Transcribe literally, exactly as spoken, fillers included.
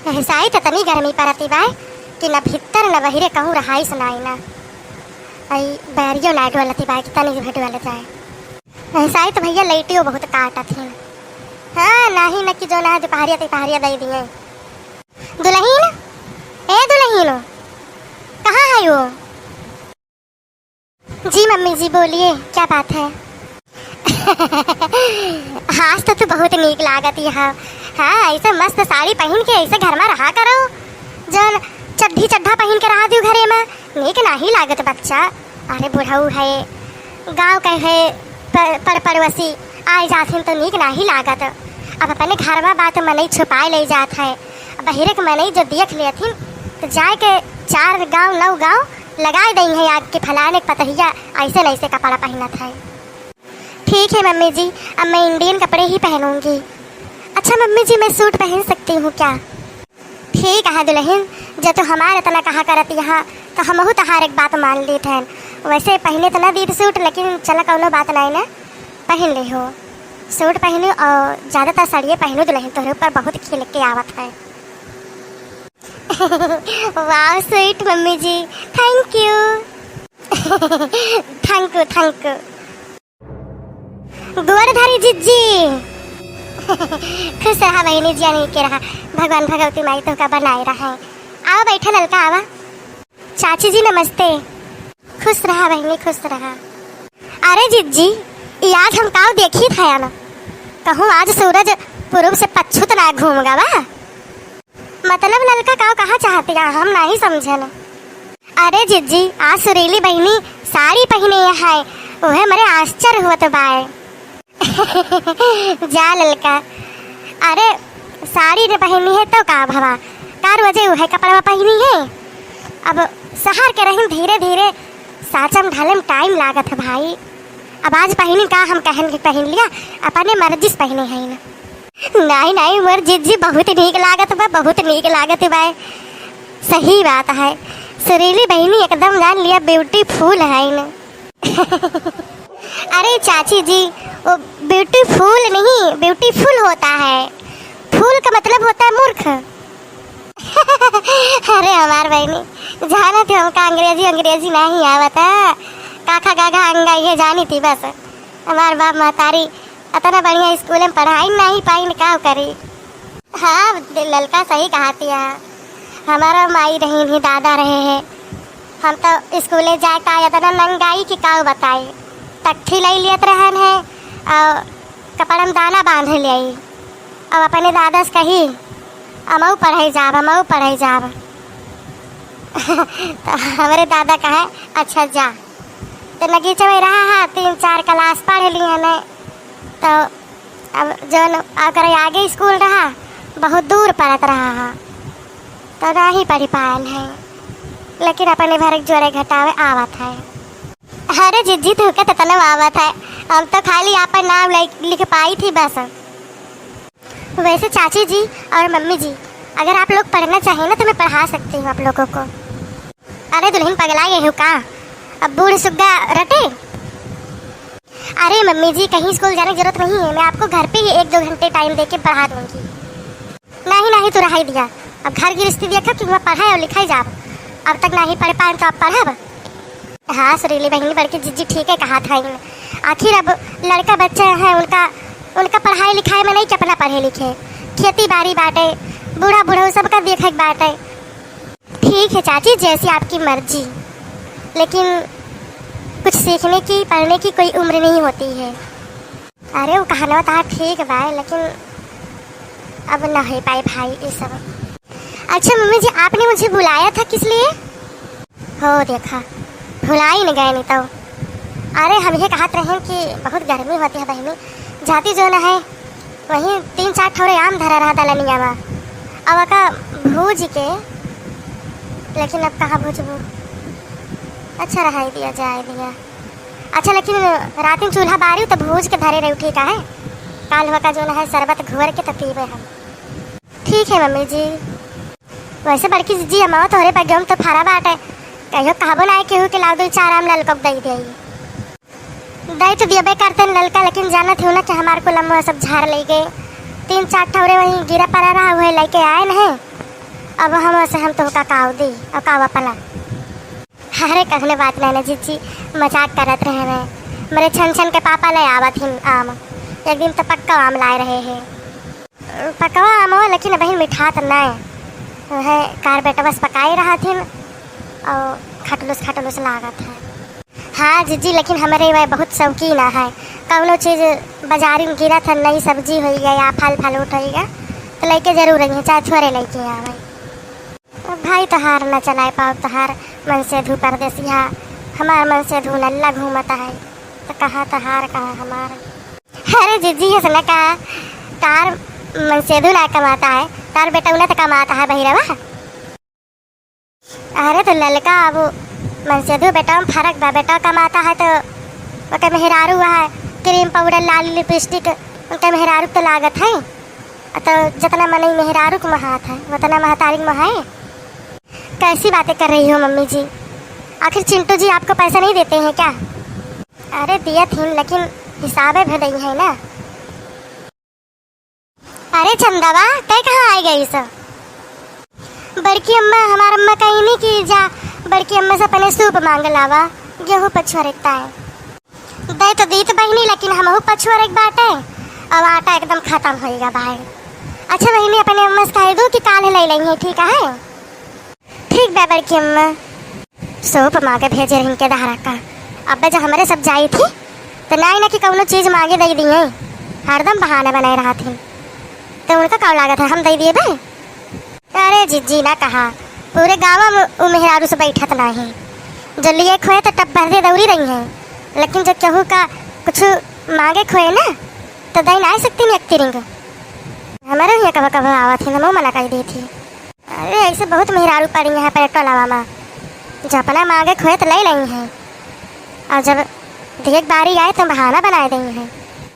एहसाई त तनी गर्मी परती बाय कि न भीतर न बहिरे कहूँ रहाइस नाई ना। आई बैरियो ना डोलती बाय कि तनी भी डोल जाए। एहसाई त भैया लइटियो बहुत काटत हिन। हाँ, नाही न कि जो ना दुपहरिया तिपहरिया दइ दिए। दुलहिन, ए दुलहिन, कहाँ है वो? जी मम्मी जी, बोलिए, क्या बात है? आज तो तू बहुत नीक लागत यहाँ। हाँ, ऐसे मस्त साड़ी पहिन के ऐसे घर मा रहा करो, जौन चड्ढी चड्ढा पहिन के रहा दियो घरे मा, नीक नाही लागत बच्चा। अरे बुढ़ऊ है, गाँव के है, प-, पड़ पड़ोसी आए जात हिन तो नीक नाही लागत। अब अपने घर मा बात मनई छुपाए ले जात है, बहिरे के मनई जो देख लेथिन तो जाए के चार गाँव नौ गाँव लगाए दई है आग कि फलाने के पतहिया ऐसे न ऐसे कपड़ा पहिनत है। ठीक है मम्मी जी, अब मैं इंडियन कपड़े ही पहनूंगी। अच्छा मम्मी जी, मैं सूट पहन सकती हूँ क्या? ठीक है दुलहिन, जब तू हमार इतना कहा करत यहाँ तो हमहू तहार एक बात मान लीत हन। वैसे पहिने तो ना दीत सूट, लेकिन चला कौनो बात नाई ना, पहिन ले हो। सूट पहिनू और ज्यादातर साड़िए पहिनू दुलहिन, तोहरे ऊपर बहुत खिल के आवत है। Wow, sweet mummy ji, thank you। Thank you, thank you। गोड़ धरी जिज्जी। खुश रहा बहिनी, जिया नीके रहा, भगवान भगवती माई तोहका बनाए रहे। आवा बैठा ललका, आवा। चाची जी नमस्ते। खुश रहा बहिनी, खुश रहा। अरे जिज्जी, ई आज हम काव देखी था ना, कहूँ आज सूरज पूरब से पच्छुत ना घूम गवा। मतलब ललका काव कहा चाहती है, हम नहीं समझन। अरे जिज्जी, आज सुरीली बहिनी साड़ी पहिने है, उहे मरे आश्चर्य होत बाय। जा ललका, अरे साड़ी न पहिनी है तो का भवा, का रोजे उहे कपड़वा पहिनी है? अब शहर के रहिन धीरे धीरे साचम ढाले में टाइम लागत है भाई। अब आज पहिनी का हम कहन के पहिन लिया, अपने मर्जी से पहिने है ना। नाई, नाई, मोर जिज्जी बहुत नीक लागत बा, बहुत नीक लागत बा। सही बात है, सुरीली बहिनी एकदम जान लिया beautiful है न। अरे चाची जी, वो beautiful नहीं, beautiful होता है। फूल का मतलब होता है मूर्ख। अरे हमार बहिनी, जाना थी हमका अंग्रेजी, अंग्रेजी नहीं आवत है। काखा गाघा अंगा ये जानी थी बस। हमार बाप महतारी अतना बढ़िया स्कूल में पढ़ाई नहीं पाइन, का करी? हाँ, ललका सही कहा थिया। हमारा माई रही नहीं, दादा रहे हैं। हम तो स्कूले जाए का अतना नंगाई कि का बताई। तख्ती ले लेत रहन है और कपड़ा में दाना बांध ले। अब अपने दादा से कही, "हमऊ पढ़े जाब, हमऊ पढ़े जाब।" तो हमारे दादा कहे, "अच्छा जा।" तो नगीचा में रहा है, तीन चार क्लास पढ़ ली हमें। तो अब जौन ओकरे आगे स्कूल रहा, बहुत दूर पड़त रहा है, तो नहीं पढ़ पाएन है, लेकिन अपने भर के जोरे घटावे आवत है। अरे जिज्जी, तू के तो तनव आवत है, हम तो खाली आपन नाम लिख, लिख पाई थी बस। वैसे चाची जी और मम्मी जी, अगर आप लोग पढ़ना चाहें ना, तो मैं पढ़ा सकती हूँ आप लोगों को। अरे दुलहिन, पगला गए हो का? अब बूढ़ सुग्गा रटे। अरे मम्मी जी, कहीं स्कूल जाने की जरूरत नहीं है, मैं आपको घर पे ही एक दो घंटे टाइम दे के पढ़ा दूंगी। नहीं, नहीं, तू रहाई दिया, अब घर गृहस्थी देखा कि वहाँ पढ़ाई और लिखाई जाब। अब तक नहीं पढ़ पाए तो अब पढ़ब। हाँ सुरीली बहिनी, बड़की जिज्जी ठीक है कहा था। आखिर अब लड़का बच्चा है, उनका, उनका पढ़ाई लिखाई में नहीं कि अपना पढ़े लिखे, खेती बाड़ी बाटे, बूढ़ा बूढ़ा सबका देखे के बाटे। ठीक है चाची, जैसी आपकी मर्जी, लेकिन कुछ सीखने की, पढ़ने की कोई उम्र नहीं होती है। अरे वो कहना था ठीक बा, लेकिन अब ना हो पाए भाई ये सब। अच्छा मम्मी जी, आपने मुझे बुलाया था किस लिए? हो देखा, भुलाई न गए नहीं तो। अरे हम ये कहत रहे कि बहुत गर्मी होती है बहिनी, जाती जो ना है वहीं तीन चार ठौरे आम धरा रहा दलनिया में, अब का भूज के, लेकिन अब कहाँ भूजबू, अच्छा रहाई दिया, जाए दिया। अच्छा लेकिन रात में चूल्हा बारी तो भूज के धरे रही, ठीक है? काल हुआ का जो ना है शरबत घोर के तो पीबे हम। ठीक है मम्मी जी। वैसे बड़की जिज्जी, हमारा तोहरे बगिया में तो फरा बाटे, कहियो कहबो ना केहू के लाओ दो चार आम ललका के दई दे। दई तो दियबे करते हैं ललका, लेकिन जानत हो ना कि हमार कुलम वो सब झाड़ ले गए। तीन चार ठौरे वहीं गिरा पड़ा रहा, वही लेके आए नहीं। अब हम से हम तोहका काव दी, और कावा पला। अरे, कहने बात नहीं ना जिज्जी, मजाक करत रहे हैं। मेरे छन छन के पापा ले आवत हिन आम, एक दिन तो पक्का आम लाए रहे हैं। पकवा आम हो, लेकिन अबहिन मिठात नहीं है। कार बेटवा से पकाई रहत हिन और खटलुस खटलुस लागत है। हाँ जिज्जी, लेकिन हमरे वह बहुत शौकीन है। कौनो चीज बाजारी में गिरत है, नई सब्जी होई गया या फल फल उठ होई गया, तो लेके जरूर आई है, चाहे थोड़े लेके आवे। अब भाई तोहार न चलाए पाओ, तोहार मनसेधू परदेसिया, हमार मनसेधू नल्ला घूमत है, तो कहाँ तोहार कहाँ हमार। अरे जिज्जी, ऐसे न कहा, तार मनसेधू ना कमाता है, तार बेटौना तो कमाता है बहिरवा। अरे तो ललका अब मनसेधू बेटवा में फर्क बा, बेटवा कमाता है तो ओके मेहरारू है, क्रीम पाउडर लाली लिपस्टिक उनके मेहरारू तो लागत है। तो जितना मनई मेहरारू के महात है उतना महतारी के महा है। कैसी बातें कर रही हो मम्मी जी? आखिर चिंटू जी आपको पैसा नहीं देते हैं क्या? अरे दिया थीन, लेकिन हिसाबे भे दई है ना। अरे चंदवा, तै कहाँ आइ गइस? बड़की अम्मा, हमार अम्मा कहिनी कि जा बड़की अम्मा से अपने सूप मांग लावा, गेहूं पछुआरे के ताई। दे तो दीत बहिनी, लेकिन हमहू पछुआरे के बाटे, अब आटा एकदम खतम होइगा भाई। अच्छा बहिनी, अपने अम्मा से कह दू कि काल ले लेंगे, ठीक है? ठीक बा बड़की अम्मा। सूप मांगे भेजे रहिन के दहरा का। अब्बे जो हमरे सब जाई थी, तो नाई ना कि कौनो चीज मांगे दई दिए, हरदम बहाना बनाए रहत हिन। तो उनका का लागत है, हम दई दिए बे? अरे जिज्जी ना कहा, पूरे गाँव में उ मेहरारू से बैठत नाही। जो लिए खोए तो टब्बर दे दौड़ी रही हैं, लेकिन जो केहू का कुछ मांगे खोए ना, तो दई ना सकती एक तिरिंग। हमारे यहाँ कभो कभो आवत हिन, हमहू मना कर दी थी। अरे, ऐसे बहुत मेहरारू पड़ी हैं अपने टोलावा में, जो अपना मांगे खोए तो ले लेई हैं, और जब देख बारी आए तो बहाना बनाए देई हैं।